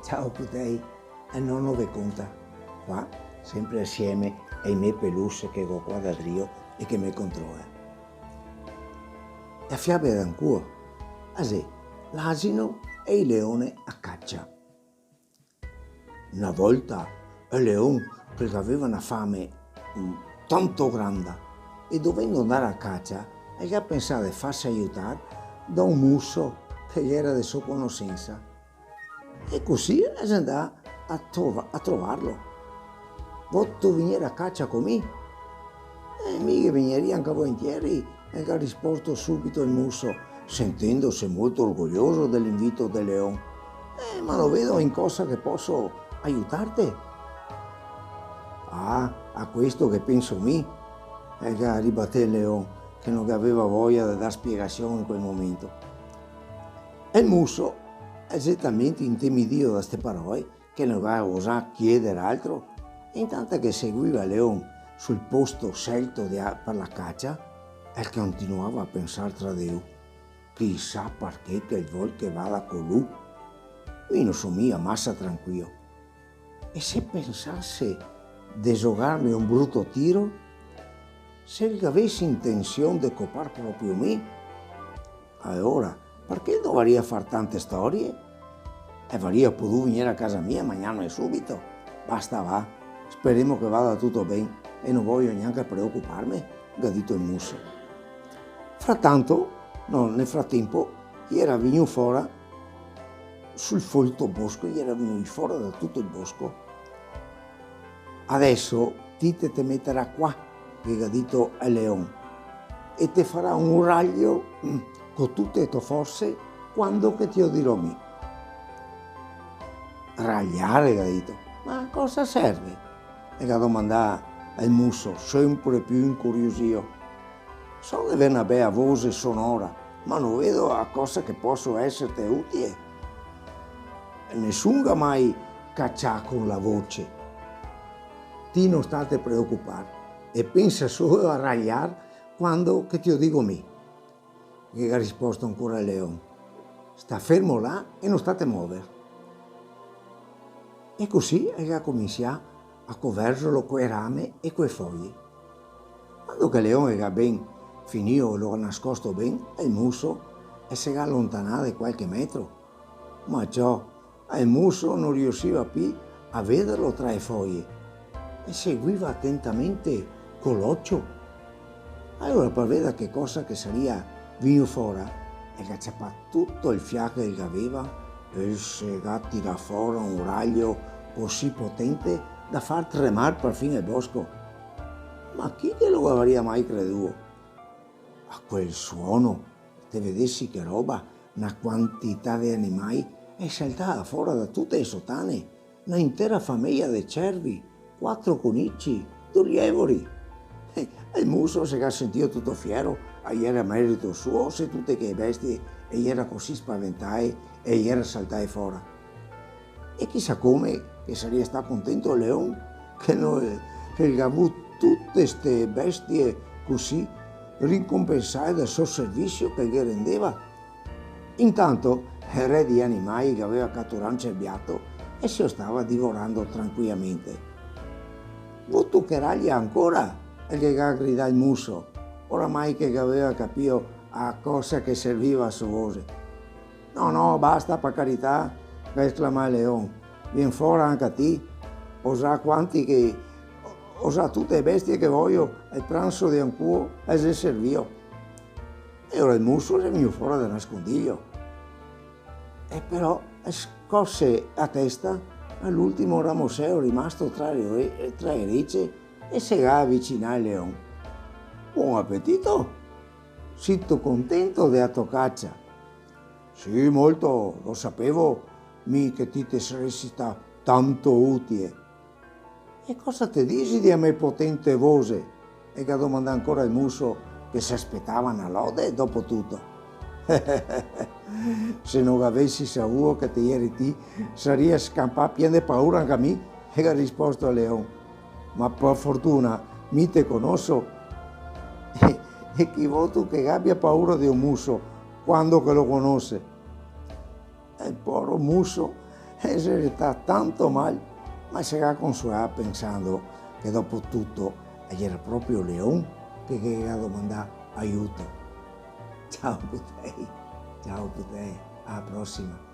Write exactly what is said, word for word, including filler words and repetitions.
Ciao putei, el nono ve conta, qua, senpre asieme ai me peluse che go qua da drio e che me controla. La fiabe d'ancuo, a xe, l'asino e el leone a cacia. Na volta el leon, che el gaveva na fame, mm, tanto granda, e dovendo ndar a cacia, el ga pensà de farse aiutar da un muso che el gera de so conosensa. E cusì el xe ndà a trova-, a trovarlo. "Voto vignir a cacia co mi?" "Eh, mi ghe vigneria anca volentieri", el ga risposto subito el muso, sentendose molto orgoglioso de l'invito del leon. "Eh, ma no vedo in cosa che poso aiutarte." "Ah, a questo che penso mi", el ga ribatè el leon, che no gaveva voia de dar spiegasion in quel momento. E el muso, el xe talmente intimidio da ste paroe, che no ga osà chieder altro, e intanto che seguiva el leon sul posto scelto de a-, par la cacia, el continuava a pensar tra de lu: "Chisà parché che el vol che vada co lu? Mi no so mia masa tranquio. E se pensase de zogarme un bruto tiro? Se el gavese intension de copar proprio mi? Alora, parché el dovaria far tante storie? El varia podù vignir a casa mia e magnarme subito. Basta, va, speremo che vada tuto ben e no vojo gnanca preocuparme", ga dito el muso. Fratanto, no, nel fratempo, i gera vegnù fora sul folto bosco, i gera vegnù fora da tuto el bosco. "Adeso ti te, te meterà qua", ghe ga dito el leon, "e te farà un raio, mm, co tute e to forse, quando che te lo dirò mi." "Raiar?" ga dito. "Ma a cosa serve?" el ga domandà el muso, senpre pì incuriosìo. "So de aver na bea voxe sonora, ma no vedo a cosa che poso eserte utile. Nesun ga mai cacià co la voxe." "Ti no state preocupar e pensa solo a raiar quando che te lo digo mi", ghe ga risposto ancora el leon. "Sta fermo là e no state mover." E cusì el ga cominsià a coverzerlo co e rame e co e foie. Quando che el leon el ga ben finìo, lo ga nascosto ben, el muso el se ga alontanà de qualche metro. Ma ciò, el muso no riusiva pì a vederlo tra e foie e seguiva atentamente co l'ocio. Alora, par veder che cosa che saria vegnù fora, el ga ciapà tuto el fià che el gaveva e el se ga tirà fora un raio cusì potente da far tremar parfin el bosco. Ma chi che lo gavaria mai creduo? A quel suono, te vedesi che roba, na quantità de animai xe saltà fora da tute e sotane, na intera fameja de cervi, quatro conici, do lievori. Eh, e el muso se ga sentìo tuto fiero, a jera merito suo se tute che bestie e jera cusì spaventae e jera saltae fora. E chisà come che saria stà contento el leon che no, che el ga vù tute ste bestie cusì rinconpensae del so servisio che el ghe rendeva. Intanto el re dei animai el gaveva caturà un cerbiato e se lo stava divorando tranquiamente. "Vuto che raia ancora?" el ghe ga gridà el muso, oramai che el gaveva capìo a cosa che serviva a so voxe. "No, no, basta, par carità", ga esclamà el leon. "Vien fora anca ti. Go za quanti che, go za tute e bestie che vojo, el pranso de ancuo el xe servio." E ora el muso el xe vegnù fora dal nascondiglio. E però el scorse a testa a l'ultimo ramoseo rimasto tra le ore-, tra le rece e se ga avicinà al leon. "Bon apetito! Sito contento de a to cacia?" "Sì, molto, lo sapevo mi che ti te saresi stà tanto utile." "E cosa te disi de a me potente voxe?" el ga domandà ancora el muso, che se spetava na lode, dopo tuto. "Se no gavesi savuo che te jeri ti, saria scanpà pien de paura anca mi", el ga risposto el leon. "Ma par fortuna mi te conoso, e, e chi vuto che gabia paura de un muso quando che lo conose?" E el poro muso E se xe stà tanto mal, ma se ga consolà pensando che dopo tuto el gera proprio el leon che, che ghe ga domandà aiuto. Ciao putei, ciao putei, a la prosima.